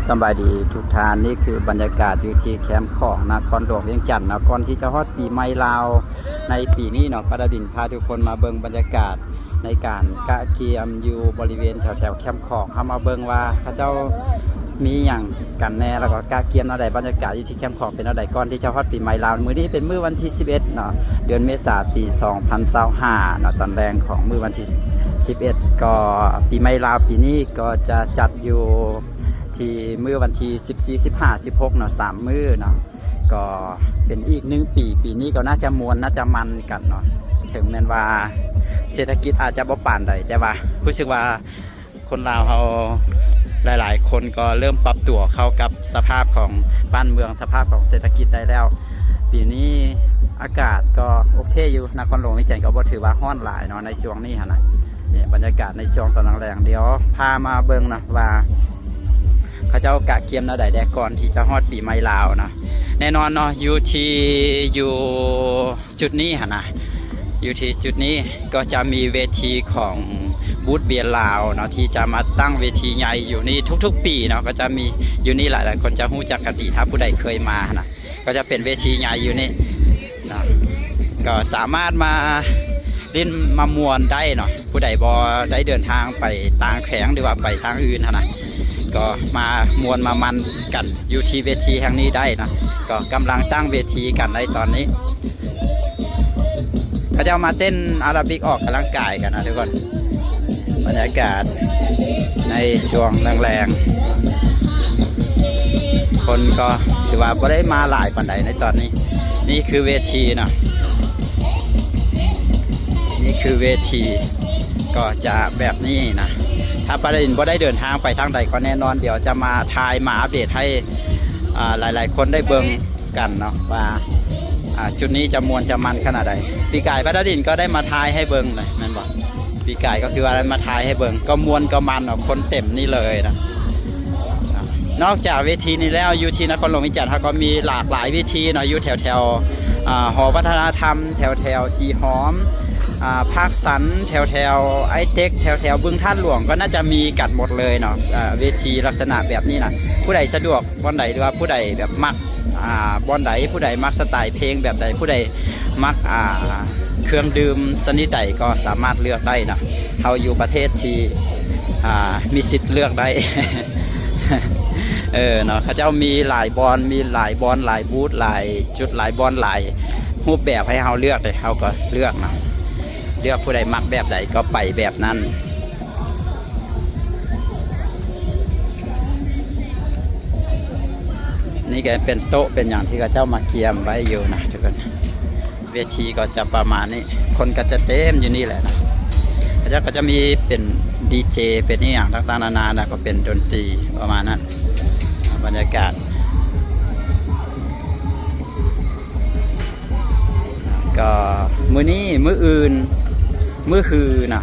ສະບາຍດີທຸກທ່ານ, ນີ້ຄືບັນຍາກາດຢູ່ທີ່ແຄມຂອງນະຄອນຫຼວງວຽງຈັນເນາະ. ກ່ອນທີ່ຈະຮອດປີໃໝ່ລາວໃນປີນີ້ເນາະ, ປາດາດິນພາທຸກຄົນມາເບິ່ງບັນຍາກາດໃນການກະກຽມຢູ່ບໍລິເວນແຖວໆແຄມຂອງ. ເຮົາມາເບິ່ງວ່າເຂົາເຈົ້າມີຫຍັງກັນແດ່ ແລ້ວກໍກະກຽມແນວໃດ, ບັນຍາກາດຢູ່ທີ່ແຄມຂອງເປັນແນວໃດ ກ່ອນທີ່ຈະຮອດປີໃໝ່ລາວ. ມື້ນີ້ເປັນມື້ວັນທີສິບເອັດເນາະ, ເດືອນເມສາ ປີສອງພັນຊາວຫ້າເນາະ, ຕອນແລງຂອງມື້ວັນທີສິບເອັດ ກໍປີໃໝ່ລາວປີນີ້ກໍຈະຈັດຢູ່ ທີ່ມື້ວັນທີສິບສີ່ ສິບຫ້າ ສິບຫົກເນາະ, ສາມມື້ເນາະ. ກໍເປັນອີກໜຶ່ງປີ, ປີນີ້ກໍໜ້າຈະມ່ວນ ໜ້າຈະມັນກັນເນາະ, ເຖິງແມ່ນວ່າເສດຖະກິດອາດຈະບໍ່ປານໃດ, ແຕ່ວ່າຮູ້ສຶກວ່າຄົນລາວເຮົາຫຼາຍໆຄົນກໍເລີ່ມປັບຕົວເຂົ້າກັບສະພາບຂອງບ້ານເມືອງ, ສະພາບຂອງເສດຖະກິດໄດ້ແລ້ວ. ປີນີ້ອາກາດກໍໂອເຄຢູ່, ນະຄອນຫຼວງວຽງຈັນກໍບໍ່ຖືວ່າຮ້ອນຫຼາຍເນາະ ໃນຊ່ວງນີ້ຫັ້ນນະ. ນີ້ບັນຍາກາດໃນຊ່ວງຕອນແລງໆ, ດຽວພາມາເບິ່ງນະວ່າ ເຂົາເຈົ້າກະກຽມແນວໃດແດ່ ກ່ອນທີ່ຈະຮອດປີໃໝ່ລາວນະ. ແນ່ນອນເນາະ, ຢູ່ທີ່ ຢູ່ຈຸດນີ້ຫັ້ນນະ, ຢູ່ທີ່ຈຸດນີ້ກໍຈະມີເວທີຂອງບູດເບຍລາວເນາະ ທີ່ຈະມາຕັ້ງເວທີໃຫຍ່ຢູ່ນີ້ທຸກໆປີເນາະ, ກໍຈະມີຢູ່ນີ້. ຫຼາຍໆຄົນຈະຮູ້ຈັກກັນດີ ຖ້າຜູ້ໃດເຄີຍມາຫັ້ນນະ, ກໍຈະເປັນເວທີໃຫຍ່ຢູ່ນີ້ເນາະ, ກໍສາມາດມາຫຼິ້ນມາມ່ວນໄດ້ເນາະ. ຜູ້ໃດບໍ່ໄດ້ເດີນທາງໄປຕ່າງແຂວງ ຫຼືວ່າໄປທາງອື່ນຫັ້ນນະ, ກໍມາມ່ວນມາມັນກັນຢູ່ທີ່ເວທີແຫ່ງນີ້ໄດ້ເນາະ. ກໍກຳລັງຕັ້ງເວທີກັນໃນຕອນນີ້, ເຂົາເຈົ້າມາເຕັ້ນອາຣາບິກ ອອກກຳລັງກາຍກັນນະທຸກຄົນ. ບັນຍາກາດໃນຊ່ວງແລງໆ ຄົນກໍຖືວ່າບໍ່ໄດ້ມາຫຼາຍປານໃດໃນຕອນນີ້. ນີ້ຄືເວທີເນາະ, ນີ້ຄືເວທີ ກໍຈະແບບນີ້ນະ. ຖ້າປາດາດິນບໍ່ໄດ້ເດີນທາງໄປທາງໃດ ກໍແນ່ນອນ ດຽວຈະມາຖ່າຍ ມາອັບເດດໃຫ້ ອ່າ ຫຼາຍໆຄົນໄດ້ເບິ່ງກັນເນາະ ວ່າ ອ່າ ຈຸດນີ້ຈະມ່ວນຈະມັນຂະໜາດໃດ. ປີກາຍປາດາດິນກໍໄດ້ມາຖ່າຍໃຫ້ເບິ່ງເລີຍ ແມ່ນບໍ່? ປີກາຍກໍຄືວ່າໄດ້ມາຖ່າຍໃຫ້ເບິ່ງ, ກໍມ່ວນກໍມັນເນາະ, ຄົນເຕັມນີ້ເລີຍນະ. ນອກຈາກເວທີນີ້ແລ້ວ ຢູ່ທີ່ນະຄອນຫຼວງວຽງຈັນ ເຮົາກໍມີຫຼາກຫຼາຍເວທີເນາະ, ຢູ່ແຖວໆ ອ່າ ຫໍວັດທະນະທຳ, ແຖວໆສີຫອມ, ອ່າ ພາກສັນ, ແຖວໆໄອເຕັກ, ແຖວໆບຶງທາດຫຼວງ ກໍໜ້າຈະມີກັນໝົດເລີຍເນາະ. ເວທີລັກສະນະແບບນີ້ນະ, ຜູ້ໃດສະດວກບ່ອນໃດ ຫຼືວ່າຜູ້ໃດແບບມັກ ອ່າ ບ່ອນໃດ, ຜູ້ໃດມັກສະໄຕເພງແບບໃດ, ຜູ້ໃດມັກ ອ່າ ເຄື່ອງດື່ມຊະນິດໃດ ກໍສາມາດເລືອກໄດ້ເນາະ. ເຮົາຢູ່ປະເທດທີ່ ອ່າ ມີສິດເລືອກໄດ້ ເອີເນາະ, ເຂົາເຈົ້າມີຫຼາຍບ່ອນ, ມີຫຼາຍບ່ອນ, ຫຼາຍບູດ, ຫຼາຍຈຸດ, ຫຼາຍບ່ອນ, ຫຼາຍຮູບແບບໃຫ້ເຮົາເລືອກເດ້. ເຮົາກໍເລືອກເນາະ, ເລືອກຜູ້ໃດມັກແບບໃດກໍໄປແບບນັ້ນ. ນີ້ກໍເປັນໂຕະເປັນຫຍັງທີ່ເຂົາເຈົ້າມາກຽມໄວ້ຢູ່ນະທຸກຄົນ. ເວທີກໍຈະປະມານນີ້, ຄົນກໍຈະເຕັມຢູ່ນີ້ແຫຼະນະ. ເຂົາເຈົ້າກໍຈະມີເປັນດີເຈ ເປັນອີ່ຫຍັງຕ່າງໆນານານະ, ກໍເປັນດົນຕີປະມານນັ້ນ. ບັນຍາກາດ ກໍມື້ນີ້, ມື້ອື່ນ, ມື້ຮືນະ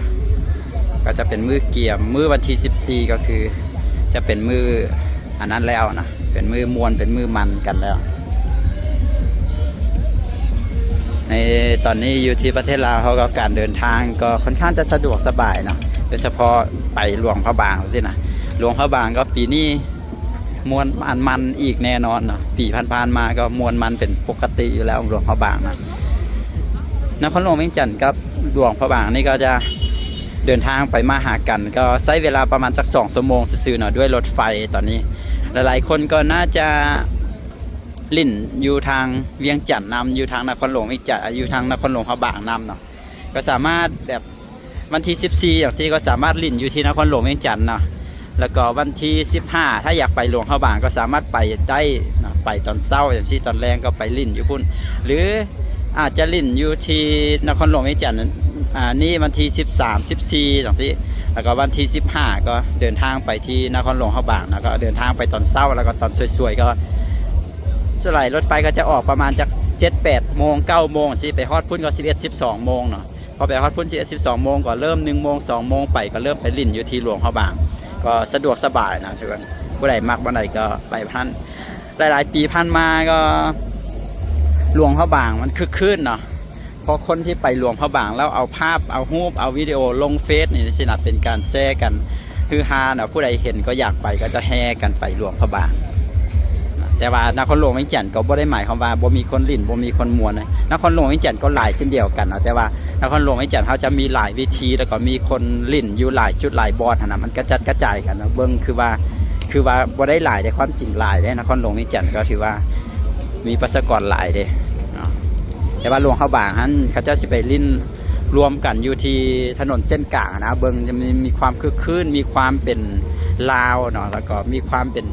ກໍຈະເປັນມື້ກຽມ. ມື້ວັນທີສິບສີ່ ກໍຄືຈະເປັນມື້ອັນນັ້ນແລ້ວນະ, ເປັນມື້ມ່ວນ, ເປັນມື້ມັນກັນແລ້ວ. ໃນຕອນນີ້ຢູ່ທີ່ປະເທດລາວ ເຮົາກໍການເດີນທາງກໍຄ່ອນຂ້າງຈະສະດວກສະບາຍເນາະ, ໂດຍສະເພາະໄປຫຼວງພະບາງຊີ້ນະ. ຫຼວງພະບາງກໍປີນີ້ ມ່ວນອັນມັນອີກແນ່ນອນເນາະ. ປີຜ່ານໆມາກໍມ່ວນມັນເປັນປົກກະຕິຢູ່ແລ້ວ ຫຼວງພະບາງນະ. ນະຄອນຫຼວງວຽງຈັນກັບຫຼວງພະບາງນີ້ກໍຈະເດີນທາງໄປມາຫາກັນ ກໍໃຊ້ເວລາປະມານຈັກສອງຊົ່ວໂມງຊື່ໆເນາະ ດ້ວຍລົດໄຟ. ຕອນນີ້ຫຼາຍໆຄົນກໍໜ້າຈະຫຼິ້ນຢູ່ທາງວຽງຈັນນຳ, ຢູ່ທາງນະຄອນຫຼວງວຽງຈັນ, ຢູ່ທາງນະຄອນຫຼວງພະບາງນຳເນາະ. ກໍສາມາດແບບ ວັນທີສິບສີ່ ຈັ່ງຊີ້ກໍສາມາດຫຼິ້ນຢູ່ທີ່ນະຄອນຫຼວງວຽງຈັນເນາະ, ແລ້ວກໍວັນທີສິບຫ້າ ຖ້າຢາກໄປຫຼວງພະບາງກໍສາມາດໄປໄດ້ເນາະ, ໄປຕອນເຊົ້າຈັ່ງຊີ້ ຕອນແລງກໍໄປຫຼິ້ນຢູ່ພຸ້ນ ຫຼືອາດຈະຫຼິ້ນຢູ່ທີ່ນະຄອນຫຼວງວຽງຈັນ ອ່າ ນີ້ວັນທີສິບສາມ ສິບສີ່ ຈັ່ງຊີ້, ແລ້ວກໍວັນທີສິບຫ້າ ກໍເດີນທາງໄປທີ່ນະຄອນຫຼວງພະບາງ ແລ້ວກໍເດີນທາງໄປຕອນເຊົ້າ ແລ້ວກໍຕອນສວຍໆ ກໍສ່ວນຫຼາຍລົດໄຟກໍຈະອອກປະມານຈັກເຈັດແປດໂມງ ເກົ້າໂມງຊີ້, ໄປຮອດພຸ້ນກໍສິບເອັດ ສິບສອງໂມງເນາະ. ພໍໄປຮອດພຸ້ນ ສິບເອັດ ສິບສອງໂມງ ກໍເລີ່ມໜຶ່ງໂມງ ສອງໂມງໄປ ກໍເລີ່ມໄປຫຼິ້ນຢູ່ທີ່ຫຼວງພະບາງ ກໍສະດວກສະບາຍນະທຸກຄົນ. ຜູ້ໃດມັກບ່ອນໃດກໍໄປຫັ້ນ. ຫຼາຍໆປີຜ່ານມາກໍ ຫຼວງພະບາງມັນຄຶກຄື້ນເນາະ, ເພາະຄົນທີ່ໄປຫຼວງພະບາງແລ້ວເອົາພາບ ເອົາຮູບ ເອົາວິດີໂອລົງເຟສນີ້ ຊິນະ ເປັນການແຊກັນ ຄືຮາເນາະ ຜູ້ໃດເຫັນກໍຢາກໄປ ກໍຈະແຫ່ກັນໄປຫຼວງພະບາງ. ແຕ່ວ່ານະຄອນຫຼວງວຽງຈັນກໍບໍ່ໄດ້ໝາຍຄວາມວ່າບໍ່ມີຄົນຫຼິ້ນ ບໍ່ມີຄົນມ່ວນ. ນະຄອນຫຼວງວຽງຈັນກໍຫຼາຍເຊັ່ນດຽວກັນເນາະ ແຕ່ວ່ານະຄອນຫຼວງວຽງຈັນເຮົາຈະມີຫຼາຍເວທີ ແລ້ວກໍມີຄົນຫຼິ້ນຢູ່ຫຼາຍຈຸດຫຼາຍບ່ອນຫັ້ນນະ ມັນກະຈັດກະຈາຍກັນເນາະ. ເບິ່ງຄືວ່າ ຄືວ່າບໍ່ໄດ້ຫຼາຍເດ້ ຄວາມຈິງຫຼາຍເດ້ ນະຄອນຫຼວງວຽງຈັນກໍຖືວ່າມີປະຊາກອນຫຼາຍເດ້ເນາະ. ແຕ່ວ່າຫຼວງພະບາງຫັ້ນ ເຂົາເຈົ້າຊິໄປຫຼິ້ນ ລວມກັນຢູ່ທີ່ຖະໜົນເສັ້ນກາງນະ ເບິ່ງຈະມີ ມີຄວາມຄຶກຄື້ນ ມີຄວາມເປັນລາວເນາະ ແລ້ວກໍມີຄວາມເປັນ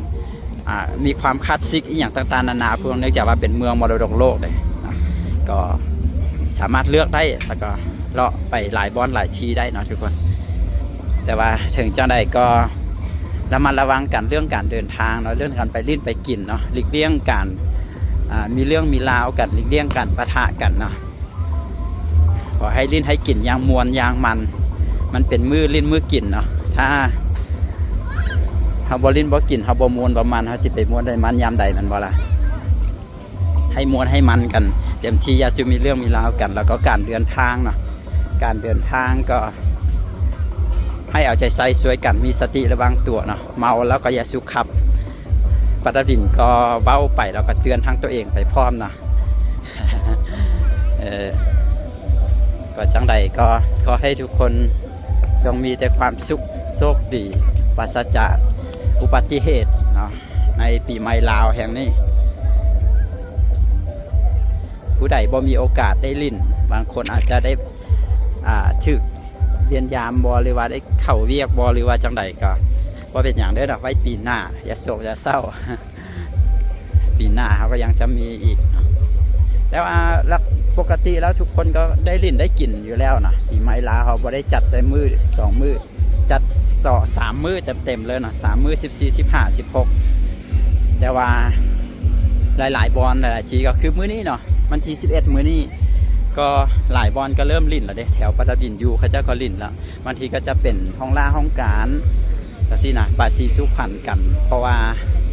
ອ່າ ມີຄວາມຄລາສສິກອີ່ຫຍັງຕ່າງໆນານາ ພວກເນື່ອງຈາກວ່າເປັນເມືອງມໍລະດົກໂລກເດ້ເນາະ ກໍສາມາດເລືອກໄດ້ ແລ້ວກໍເລາະໄປຫຼາຍບ່ອນຫຼາຍທີ່ໄດ້ເນາະທຸກຄົນ. ແຕ່ວ່າເຖິງຈັ່ງໃດກໍລະມັດລະວັງກັນເລື່ອງການເດີນທາງເນາະ ເລື່ອງການໄປຫຼິ້ນໄປກິນເນາະ ຫຼີກລ່ຽງການ ອ່າ ມີເລື່ອງມີລາວກັນ ຫຼີກລ່ຽງການປະທະກັນເນາະ. ຂໍໃຫ້ຫຼິ້ນໃຫ້ກິນຢ່າງມ່ວນຢ່າງມັນ ມັນເປັນມື້ຫຼິ້ນມື້ກິນເນາະ. ຖ້າເຮົາບໍ່ຫຼິ້ນບໍ່ກິນ ເຮົາບໍ່ມ່ວນບໍ່ມັນ ເຮົາຊິໄປມ່ວນໄດ້ມັນຍາມໃດ ແມ່ນບໍ່ລະ? ໃຫ້ມ່ວນໃຫ້ມັນກັນເຕັມທີ່ ຢ່າສູ່ມີເລື່ອງມີລາວກັນ. ແລ້ວກໍການເດີນທາງເນາະ ການເດີນທາງກໍໃຫ້ເອົາໃຈໃສ່ຊ່ວຍກັນ ມີສະຕິລະວັງຕົວເນາະ. ເມົາແລ້ວກໍຢ່າສູ່ຂັບ. ປາຕາບິນກໍເວົ້າໄປ ແລ້ວກໍເຕືອນທັງຕົວເອງໄປພ້ອມເນາະ. ເອີ ກໍຈັ່ງໃດກໍຂໍໃຫ້ທຸກຄົນຈົ່ງມີແຕ່ຄວາມສຸກໂຊກດີ ປາສະຈາກອຸບັດຕິເຫດເນາະ ໃນປີໃໝ່ລາວແຫ່ງນີ້. ຜູ້ໃດບໍ່ມີໂອກາດໄດ້ຫຼິ້ນ ບາງຄົນອາດຈະໄດ້ ອ່າ ຖືກວຽນຢາມບໍ່ ຫຼືວ່າໄດ້ເຂົ້າວຽກບໍ່ ຫຼືວ່າຈັ່ງໃດ ກໍບໍ່ເປັນຫຍັງເດີເນາະ ໄວ້ປີໜ້າ ຢ່າໂສກຢ່າເສົ້າ. ປີໜ້າເຮົາກໍຍັງຈະມີອີກເນາະ. ແຕ່ວ່າຫຼັກປົກກະຕິແລ້ວທຸກຄົນກໍໄດ້ຫຼິ້ນໄດ້ກິນຢູ່ແລ້ວນະ. ປີໃໝ່ລາວເຮົາບໍ່ໄດ້ຈັດແຕ່ມື້ສອງມື້ ຈັດສາມມື້ເຕັມໆເລີຍເນາະ ສາມມື້ ສິບສີ່ ສິບຫ້າ ສິບຫົກ. ແຕ່ວ່າຫຼາຍໆບ່ອນ ຫຼາຍໆທີ່ ກໍຄືມື້ນີ້ເນາະ ວັນທີສິບເອັດ ມື້ນີ້ ກໍຫຼາຍບ່ອນກໍເລີ່ມຫຼິ້ນແລ້ວເດ້. ແຖວປາຕາບິນຢູ່ ເຂົາເຈົ້າກໍຫຼິ້ນແລ້ວ. ບາງທີກໍຈະເປັນຫ້ອງລ່າຫ້ອງການ ຈັ່ງຊີ້ນະ ປະສີສຸຂວັນກັນ ເພາະວ່າ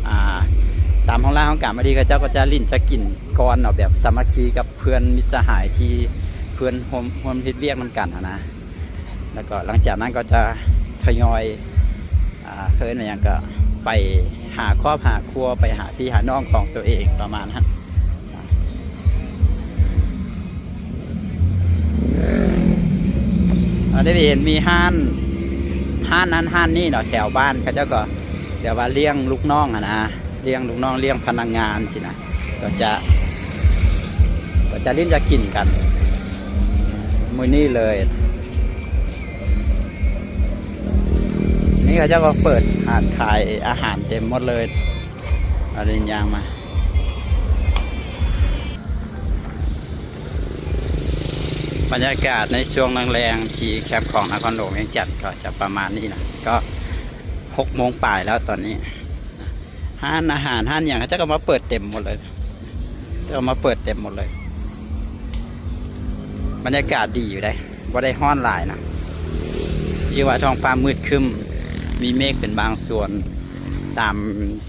ອ່າ ຕາມຫ້ອງລ່າຫ້ອງການ ບາງທີເຂົາເຈົ້າກໍຈະຫຼິ້ນຈະກິນກ່ອນເນາະ ແບບສາມັກຄີກັບເພື່ອນມິດສະຫາຍທີ່ເພື່ອນຮ່ວມ ຮ່ວມເຮັດວຽກນຳກັນຫັ້ນນະ. ແລ້ວກໍຫຼັງຈາກນັ້ນກໍຈະທະຍອຍ ອ່າ ເອີ້ນວ່າຫຍັງ ກໍໄປຫາຄອບຫາຄົວ ໄປຫາພີ່ຫານ້ອງຂອງຕົວເອງປະມານນັ້ນ. ເຮົາໄດ້ເຫັນມີຮ້ານ ຮ້ານນັ້ນຮ້ານນີ້ເນາະ ແຖວບ້ານເຂົາເຈົ້າກໍແບບວ່າລ້ຽງລູກນ້ອງຫັ້ນນະ ລ້ຽງລູກນ້ອງ ລ້ຽງພະນັກງານຊີ້ນະ ກໍຈະ ກໍຈະຫຼິ້ນຈະກິນກັນມື້ນີ້ເລີຍ. ນີ້ເຂົາເຈົ້າກໍເປີດຮ້ານຂາຍອາຫານເຕັມໝົດເລີຍ. ອາລິນຍ່າງມາ ບັນຍາກາດໃນຊ່ວງແລງໆທີ່ແຄມຂອງນະຄອນຫຼວງວຽງຈັນກໍຈະປະມານນີ້ນະ ກໍຫົກໂມງປາຍແລ້ວຕອນນີ້. ຮ້ານອາຫານ ຮ້ານຫຍັງ ເຂົາເຈົ້າກໍມາເປີດເຕັມໝົດເລີຍ ເຂົາເຈົ້າກໍມາເປີດເຕັມໝົດເລີຍ. ບັນຍາກາດດີຢູ່ເດ້ ບໍ່ໄດ້ຮ້ອນຫຼາຍນະ ຢູ່ວ່າທ້ອງຟ້າມືດຄຶ້ມ ມີເມກເປັນບາງສ່ວນ. ຕາມ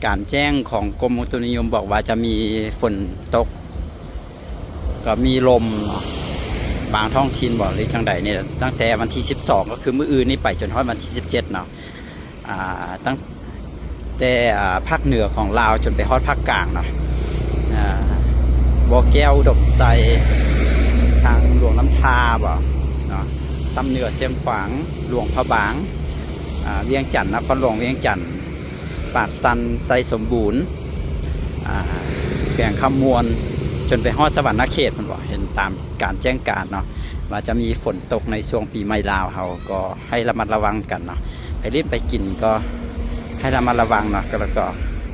ການແຈ້ງຂອງກົມອຸຕຸນິຍົມບອກວ່າຈະມີຝົນຕົກ ກໍມີລົມເນາະ. ບາງທ້ອງຖິ່ນບໍ ຫຼືຈັ່ງໃດນີ້ ຕັ້ງແຕ່ວັນທີສິບສອງ ກໍຄືມື້ອື່ນນີ້ໄປຈົນຮອດວັນທີສິບເຈັດເນາະ ອ່າ ຕັ້ງແຕ່ ອ່າ ພາກເໜືອຂອງລາວຈົນໄປຮອດພາກກາງເນາະ ອ່າ ບໍ່ແກ້ວ ອຸດົມໄຊ ທາງຫຼວງນ້ຳທາບໍເນາະ ຊຳເໜືອ ຊຽງຂວາງ ຫຼວງພະບາງ ອ່າ ວຽງຈັນ ນະຄອນຫຼວງວຽງຈັນ ປາກຊັນ ໄຊສົມບູນ ອ່າ ແຂວງຄຳມ່ວນ ຈົນໄປຮອດສະຫວັນນະເຂດພຸ້ນບໍ ເຫັນຕາມການແຈ້ງການເນາະ ວ່າຈະມີຝົນຕົກໃນຊ່ວງປີໃໝ່ລາວເຮົາ ກໍໃຫ້ລະມັດລະວັງກັນເນາະ. ໄປຫຼິ້ນໄປກິນກໍໃຫ້ລະມັດລະວັງເນາະ ກໍ ແລ້ວກໍ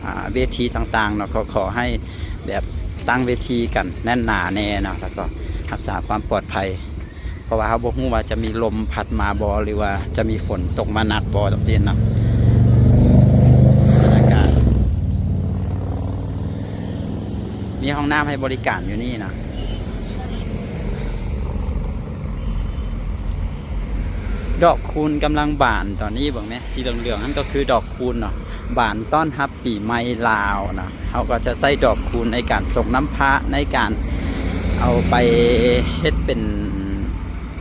ອ່າ ເວທີຕ່າງໆເນາະ ກໍຂໍໃຫ້ແບບຕັ້ງເວທີກັນແໜ້ນໜາແດ່ເນາະ ແລ້ວກໍຮັກສາຄວາມປອດໄພ ເພາະວ່າເຮົາບໍ່ຮູ້ວ່າຈະມີລົມພັດມາບໍ່ ຫຼືວ່າຈະມີຝົນຕົກມາໜັກບໍ່ ຈັ່ງຊີ້ນະ. ບັນຍາກາດ ມີຫ້ອງນ້ຳໃຫ້ບໍລິການຢູ່ນີ້ນະ. ດອກຄູນກຳລັງບານຕອນນີ້ ເບິ່ງແມະ ສີເຫຼືອງໆ ນັ້ນກໍຄືດອກຄູນເນາະ ບານຕ້ອນຮັບປີໃໝ່ລາວເນາະ. ເຮົາກໍຈະໃຊ້ດອກຄູນໃນການສົງນ້ຳພະ ໃນການເອົາໄປເຮັດເປັນ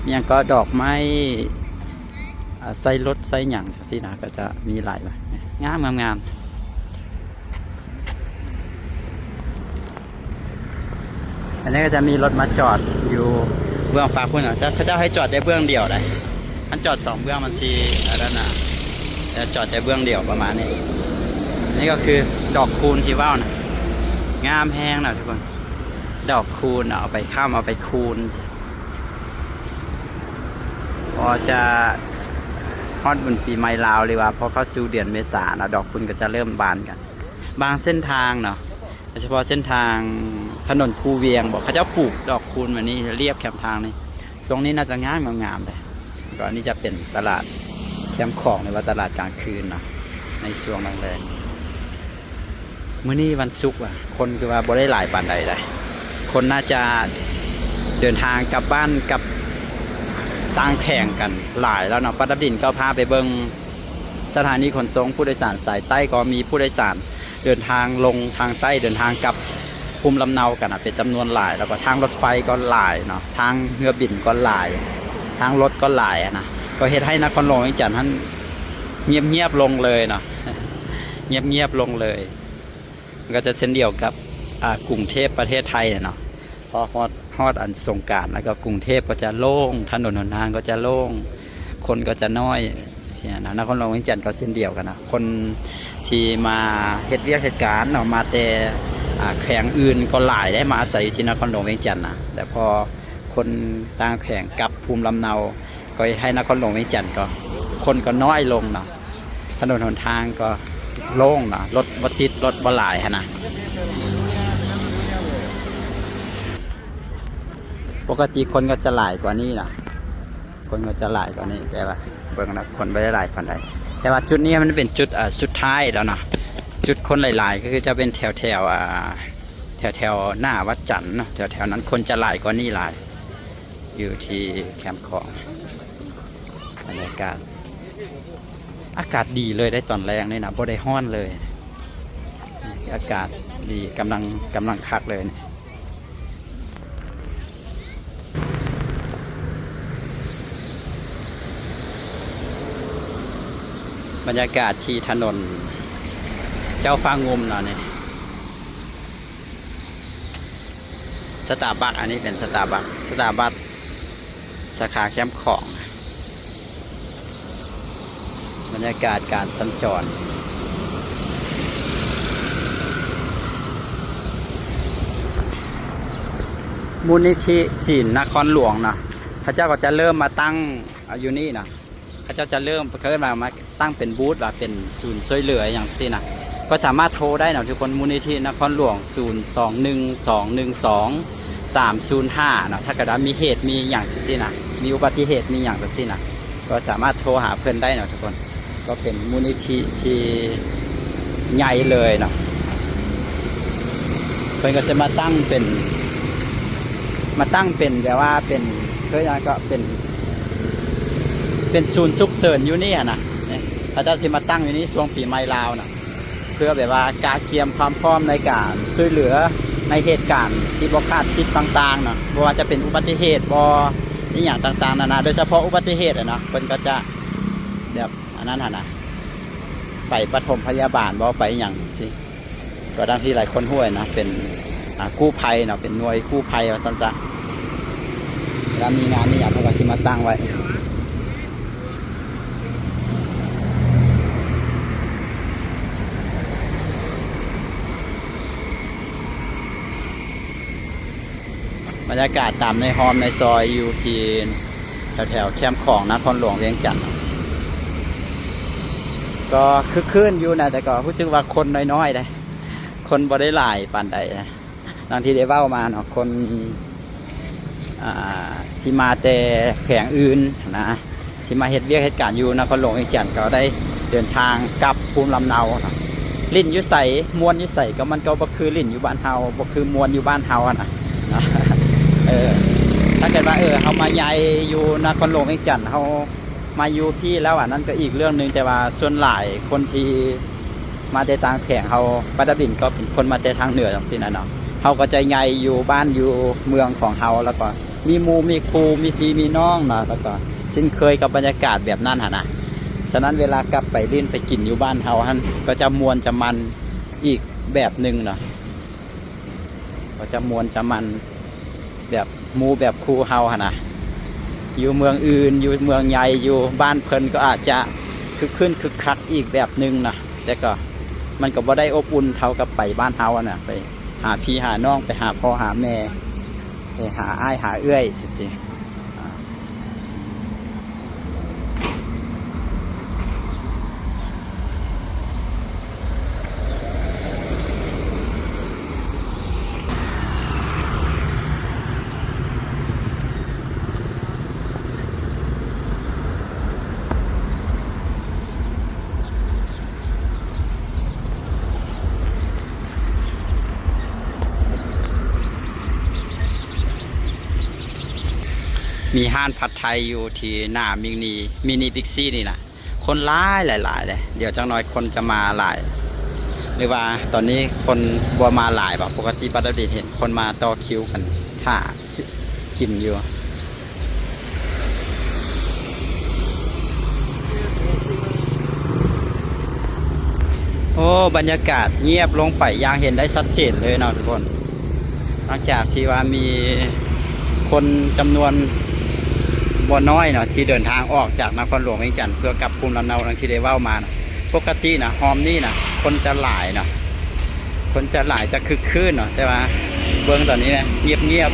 ຫຍັງກໍ ດອກໄມ້ ອ່ ໃສ່ລົດໃສ່ຫຍັງຈັ່ງຊີ້ນະ ກໍຈະມີຫຼາຍ ງາມໆໆ. ອັນນີ້ກໍຈະມີລົດມາຈອດຢູ່ເບື້ອງຟາກພຸ້ນນະ ເຂົາເຈົ້າໃຫ້ຈອດແຕ່ເບື້ອງດຽວໃດ໋ ຄັນຈອດສອງເບື້ອງມັນຊິອັນນັ້ນນະ ຈະຈອດແຕ່ເບື້ອງດຽວປະມານນີ້. ນີ້ກໍຄືດອກຄູນທີ່ເວົ້ານະ ງາມແຮງນະທຸກຄົນ ດອກຄູນເອົາໄປຄ້ຳ ເອົາໄປຄູນ ພໍຈະຮອດບຸນປີໃໝ່ລາວ ຫຼືວ່າພໍເຂົ້າສູ່ເດືອນເມສາເນາະ ດອກຄູນກໍຈະເລີ່ມບານກັນ. ບາງເສັ້ນທາງເນາະ ໂດຍສະເພາະເສັ້ນທາງຖະໜົນຄູວຽງບໍ ເຂົາເຈົ້າປູກດອກຄູນແບບນີ້ລຽບແຄມທາງນີ້. ຊ່ວງນີ້ໜ້າຈະງາມໆເດ້. ກໍອັນນີ້ຈະເປັນຕະຫຼາດແຄມຂອງ ຫຼືວ່າຕະຫຼາດກາງຄືນເນາະ ໃນຊ່ວງແລງໆ. ມື້ນີ້ວັນສຸກວ່າ ຄົນຄືວ່າບໍ່ໄດ້ຫຼາຍປານໃດໃດ໋ ຄົນໜ້າຈະເດີນທາງກັບບ້ານກັບຕ່າງແຂວງກັນຫຼາຍແລ້ວເນາະ. ປະດັບດິນກໍພາໄປເບິ່ງສະຖານີຂົນສົ່ງຜູ້ໂດຍສານສາຍໃຕ້ ກໍມີຜູ້ໂດຍສານເດີນທາງລົງທາງໃຕ້ ເດີນທາງກັບພູມລຳເນົາກັນນະ ເປັນຈຳນວນຫຼາຍ ແລ້ວກໍທາງລົດໄຟກໍຫຼາຍເນາະ ທາງເຮືອບິນກໍຫຼາຍ ທາງລົດກໍຫຼາຍນະ ກໍເຮັດໃຫ້ນະຄອນຫຼວງວຽງຈັນຫັ້ນງຽບໆລົງເລີຍເນາະ ງຽບໆລົງເລີຍ. ມັນກໍຈະເຊັ່ນດຽວກັບ ອ່າ ກຸງເທບປະເທດໄທແຫຼະເນາະ ພໍຮອດ ຮອດອັນສົງການ ແລ້ວກໍກຸງເທບກໍຈະໂລ່ງ ຖະໜົນຫົນທາງກໍຈະໂລ່ງ ຄົນກໍຈະນ້ອຍຊີ້ນະ. ນະຄອນຫຼວງວຽງຈັນກໍເຊັ່ນດຽວກັນນະ ຄົນທີ່ມາເຮັດວຽກເຮັດການເນາະ ມາແຕ່ ອ່າ ແຂວງອື່ນກໍຫຼາຍເດ້ ມາອາໄສຢູ່ທີ່ນະຄອນຫຼວງວຽງຈັນນະ ແຕ່ພໍຄົນຕ່າງແຂວງກັບພູມລຳເນົາ ກໍເຮັດໃຫ້ນະຄອນຫຼວງວຽງຈັນກໍ ຄົນກໍນ້ອຍລົງເນາະ ຖະໜົນຫົນທາງກໍໂລ່ງເນາະ ລົດບໍ່ຕິດ ລົດບໍ່ຫຼາຍຫັ້ນນະ. ປົກກະຕິຄົນກໍຈະຫຼາຍກວ່ານີ້ນະ ຄົນກໍຈະຫຼາຍກວ່ານີ້ ແຕ່ວ່າເບິ່ງນະ ຄົນບໍ່ໄດ້ຫຼາຍປານໃດ. ແຕ່ວ່າຈຸດນີ້ມັນເປັນຈຸດ ເອີ ສຸດທ້າຍແລ້ວເນາະ ຈຸດຄົນຫຼາຍໆ ກໍຄືຈະເປັນແຖວໆ ອ່າ ແຖວໆໜ້າວັດຈັນເນາະ ແຖວໆນັ້ນຄົນຈະຫຼາຍກວ່ານີ້ຫຼາຍ. ຢູ່ທີ່ແຄມຂອງ ບັນຍາກາດ ອາກາດດີເລີຍໄດ໋ຕອນແລງນີ້ນະ ບໍ່ໄດ້ຮ້ອນເລີຍ ອາກາດດີ ກຳລັງ ກຳລັງຄັກເລີຍນີ້. ບັນຍາກາດທີ່ຖະໜົນເຈົ້າຟ້າງຸ່ມເນາະນີ້. ສະຕາບັກ ອັນນີ້ເປັນສະຕາບັກ ສະຕາບັກສາຂາແຄມຂອງ. ບັນຍາກາດການສັນຈອນ ມູນນິທິຈີນນະຄອນຫຼວງເນາະ ເຂົາເຈົ້າກໍຈະເລີ່ມມາຕັ້ງ ອາ ຢູ່ນີ້ເນາະ. ເຂົາເຈົ້າຈະເລີ່ມ ເຂົາເອີ້ນວ່າມາຕັ້ງເປັນບູດ ວ່າເປັນສູນຊ່ວຍເຫຼືອຫຍັງຊີ້ນະ ກໍສາມາດໂທໄດ້ເນາະທຸກຄົນ ມູນນິທິນະຄອນຫຼວງ ສູນສອງໜຶ່ງສອງໜຶ່ງສອງສາມສູນຫ້າເນາະ. ຖ້າເກີດວ່າມີເຫດມີຫຍັງຈັ່ງຊີ້ນະ ມີອຸບັດຕິເຫດມີຫຍັງຈັ່ງຊີ້ນະ ກໍສາມາດໂທຫາເພິ່ນໄດ້ເນາະທຸກຄົນ. ກໍເປັນມູນນິທິທີ່ໃຫຍ່ເລີຍເນາະ ເພິ່ນກໍຈະມາຕັ້ງເປັນ ມາຕັ້ງເປັນແບບວ່າເປັນ ເອີ້ນຫຍັງ ກໍເປັນ ເປັນສູນສຸກເສີນຢູ່ນີ້ຫັ້ນນະ. ເຂົາເຈົ້າຊິມາຕັ້ງຢູ່ນີ້ຊ່ວງປີໃໝ່ລາວນະ ເພື່ອແບບວ່າກະກຽມຄວາມພ້ອມໃນການຊ່ວຍເຫຼືອໃນເຫດການທີ່ບໍ່ຄາດຄິດຕ່າງໆເນາະ ບໍ່ວ່າຈະເປັນອຸບັດຕິເຫດບໍ ອີ່ຫຍັງຕ່າງໆນານາ ໂດຍສະເພາະອຸບັດຕິເຫດຫັ້ນນະ ເພິ່ນກໍຈະແບບ ອັນນັ້ນຫັ້ນນະ ໄປປະຖົມພະຍາບານບໍ ໄປຫຍັງຊີ້ ກໍດັ່ງທີ່ຫຼາຍຄົນຮູ້ນະ ເປັນ ອ່າ ກູ້ໄພເນາະ ເປັນໜ່ວຍກູ້ໄພວ່າຊັ້ນຊະ. ເວລາມີງານມີຫຍັງເພິ່ນກໍຊິມາຕັ້ງໄວ້. ບັນຍາກາດຕາມໃນຮ່ອມໃນຊອຍຢູ່ທີ່ແຖວໆແຄມຂອງນະຄອນຫຼວງວຽງຈັນ ກໍຄຶກຄື້ນຢູ່ນະ ແຕ່ກໍຮູ້ສຶກວ່າຄົນນ້ອຍໆເດ້ ຄົນບໍ່ໄດ້ຫຼາຍປານໃດ. ດັ່ງທີ່ໄດ້ເວົ້າມາເນາະ ຄົນ ອ່າ ທີ່ມາແຕ່ແຂວງອື່ນນະ ທີ່ມາເຮັດວຽກເຮັດການຢູ່ນະຄອນຫຼວງວຽງຈັນ ກໍໄດ້ເດີນທາງກັບພູມລຳເນົາເນາະ. ຫຼິ້ນຢູ່ໃສ ມ່ວນຢູ່ໃສ ກໍມັນກໍບໍ່ຄືຫຼິ້ນຢູ່ບ້ານເຮົາ ບໍ່ຄືມ່ວນຢູ່ບ້ານເຮົາຫັ້ນນະ. ເອີ ຖ້າເກີດວ່າ ເອີ ເຮົາມາໃຫຍ່ຢູ່ນະຄອນຫຼວງວຽງຈັນ ເຮົາມາຢູ່ພີ້ແລ້ວ ອັນນັ້ນກໍອີກເລື່ອງໜຶ່ງ ແຕ່ວ່າສ່ວນຫຼາຍຄົນທີ່ ມາແຕ່ຕ່າງແຂວງ ເຮົາປະດັບດິນກໍເປັນຄົນມາແຕ່ທາງເໜືອຈັ່ງຊີ້ນະເນາະ ເຮົາກໍຈະໃຫຍ່ຢູ່ບ້ານຢູ່ເມືອງຂອງເຮົາ ແລ້ວກໍມີໝູ່ມີຄູ່ ມີພີ່ມີນ້ອງເນາະ ແລ້ວກໍຊິນເຄີຍກັບບັນຍາກາດແບບນັ້ນຫັ້ນນະ. ສະນັ້ນເວລາກັບໄປຫຼິ້ນໄປກິນຢູ່ບ້ານເຮົາຫັ້ນ ກໍຈະມ່ວນຈະມັນອີກແບບໜຶ່ງເນາະ ກໍຈະມ່ວນຈະມັນແບບໝູ່ແບບຄູ່ເຮົາຫັ້ນນະ. ຢູ່ເມືອງອື່ນ ຢູ່ເມືອງໃຫຍ່ ຢູ່ບ້ານເພິ່ນກໍອາດຈະຄຶກຄື້ນຄຶກຄັກອີກແບບໜຶ່ງນະ ແຕ່ກໍ ມັນກໍບໍ່ໄດ້ອົບອຸ່ນເທົ່າກັບໄປບ້ານເຮົາຫັ້ນນະ ໄປຫາພີ່ຫານ້ອງ ໄປຫາພໍ່ຫາແມ່ ໄປຫາອ້າຍຫາເອື້ອຍ ຈັ່ງຊີ້. ມີຮ້ານຜັດໄທຢູ່ທີ່ໜ້າມິນິ ມິນິບິກຊີນີ້ນະ ຄົນຫຼາຍຫຼາຍໆເດ້. ດຽວຈັກໜ່ອຍຄົນຈະມາຫຼາຍ ຫຼືວ່າຕອນນີ້ຄົນບໍ່ມາຫຼາຍບໍ? ປົກກະຕິປາດດາວດິນເຫັນຄົນມາຕໍ່ຄິວກັນຖ້າກິນຢູ່. ໂອ້ ບັນຍາກາດງຽບລົງໄປຢ່າງເຫັນໄດ້ຊັດເຈນເລີຍເນາະທຸກຄົນ. ຫຼັງຈາກທີ່ວ່າມີຄົນຈຳນວນບໍ່ນ້ອຍເນາະ ທີ່ເດີນທາງອອກຈາກນະຄອນຫຼວງວຽງຈັນ ເພື່ອກັບພູມລຳເນົາ ດັ່ງທີ່ໄດ້ເວົ້າມານະ. ປົກກະຕິນະ ຮອບນີ້ນະ ຄົນຈະຫຼາຍເນາະ ຄົນຈະຫຼາຍ ຈະຄຶກຄື້ນເນາະ ແຕ່ວ່າເບິ່ງຕອນນີ້ນະ ງຽບ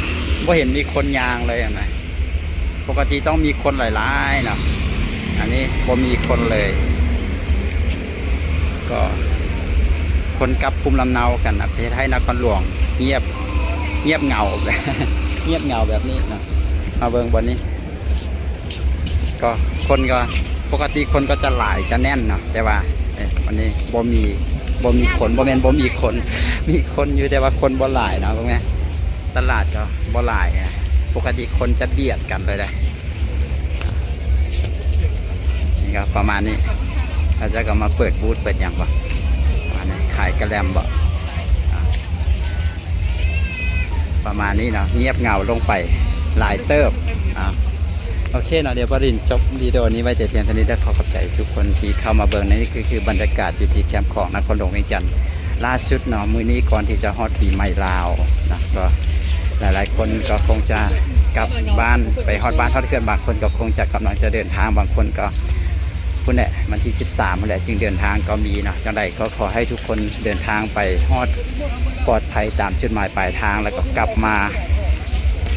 ໆ ບໍ່ເຫັນມີຄົນຍ່າງເລີຍຫັ້ນນະ. ປົກກະຕິຕ້ອງມີຄົນຫຼາຍໆເນາະ ອັນນີ້ບໍ່ມີຄົນເລີຍ. ກໍຄົນກັບພູມລຳເນົາກັນນະ ເຮັດໃຫ້ນະຄອນຫຼວງງຽບ ງຽບເຫງົາ ງຽບເຫງົາແບບນີ້ເນາະ. ມາເບິ່ງບ່ອນນີ້ ກໍຄົນກໍ ປົກກະຕິຄົນກໍຈະຫຼາຍຈະແໜ້ນເນາະ ແຕ່ວ່າ ເອີ ວັນນີ້ບໍ່ມີ ບໍ່ມີຄົນ ບໍ່ແມ່ນບໍ່ມີຄົນ ມີຄົນຢູ່ ແຕ່ວ່າຄົນບໍ່ຫຼາຍເນາະ. ເບິ່ງແມ ຕະຫຼາດກໍບໍ່ຫຼາຍນະ ປົກກະຕິຄົນຈະບຽດກັນເລີຍເດ້. ນີ້ກໍປະມານນີ້ ເຂົາເຈົ້າກໍມາເປີດບູດເປີດຫຍັງບໍ ປະມານນີ້ ຂາຍກະແລັມບໍ ປະມານນີ້ເນາະ ງຽບເຫງົາລົງໄປຫຼາຍເຕີບ. ໂອເຄເນາະ ດຽວປາລິນຈົບວິດີໂອນີ້ໄວ້ແຕ່ພຽງເທົ່ານີ້ເດີ. ຂໍຂອບໃຈທຸກຄົນທີ່ເຂົ້າມາເບິ່ງ. ນີ້ຄື ຄືບັນຍາກາດຢູ່ທີ່ແຄມຂອງນະຄອນຫຼວງວຽງຈັນລ່າສຸດເນາະ ມື້ນີ້ກ່ອນທີ່ຈະຮອດປີໃໝ່ລາວເນາະ. ກໍຫຼາຍໆຄົນກໍຄົງຈະກັບບ້ານ ໄປຮອດບ້ານຮອດເຮືອນ, ບາງຄົນກໍຄົງຈະກຳລັງຈະເດີນທາງ, ບາງຄົນກໍພຸ້ນແຫຼະ ວັນທີສິບສາມພຸ້ນແຫຼະຈຶ່ງເດີນທາງກໍມີເນາະ. ຈັ່ງໃດກໍຂໍໃຫ້ທຸກຄົນເດີນທາງໄປຮອດປອດໄພຕາມຈຸດໝາຍປາຍທາງ ແລ້ວກໍກັບມາ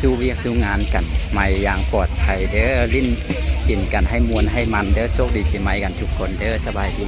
ສູ່ວຽກສູ່ງານກັນໃໝ່ຢ່າງປອດໄພເດີ. ຫຼິ້ນກິນກັນໃຫ້ມ່ວນໃຫ້ມັນເດີ. ໂຊກດີປີໃໝ່ກັນທຸກຄົນເດີ. ສະບາຍດີ.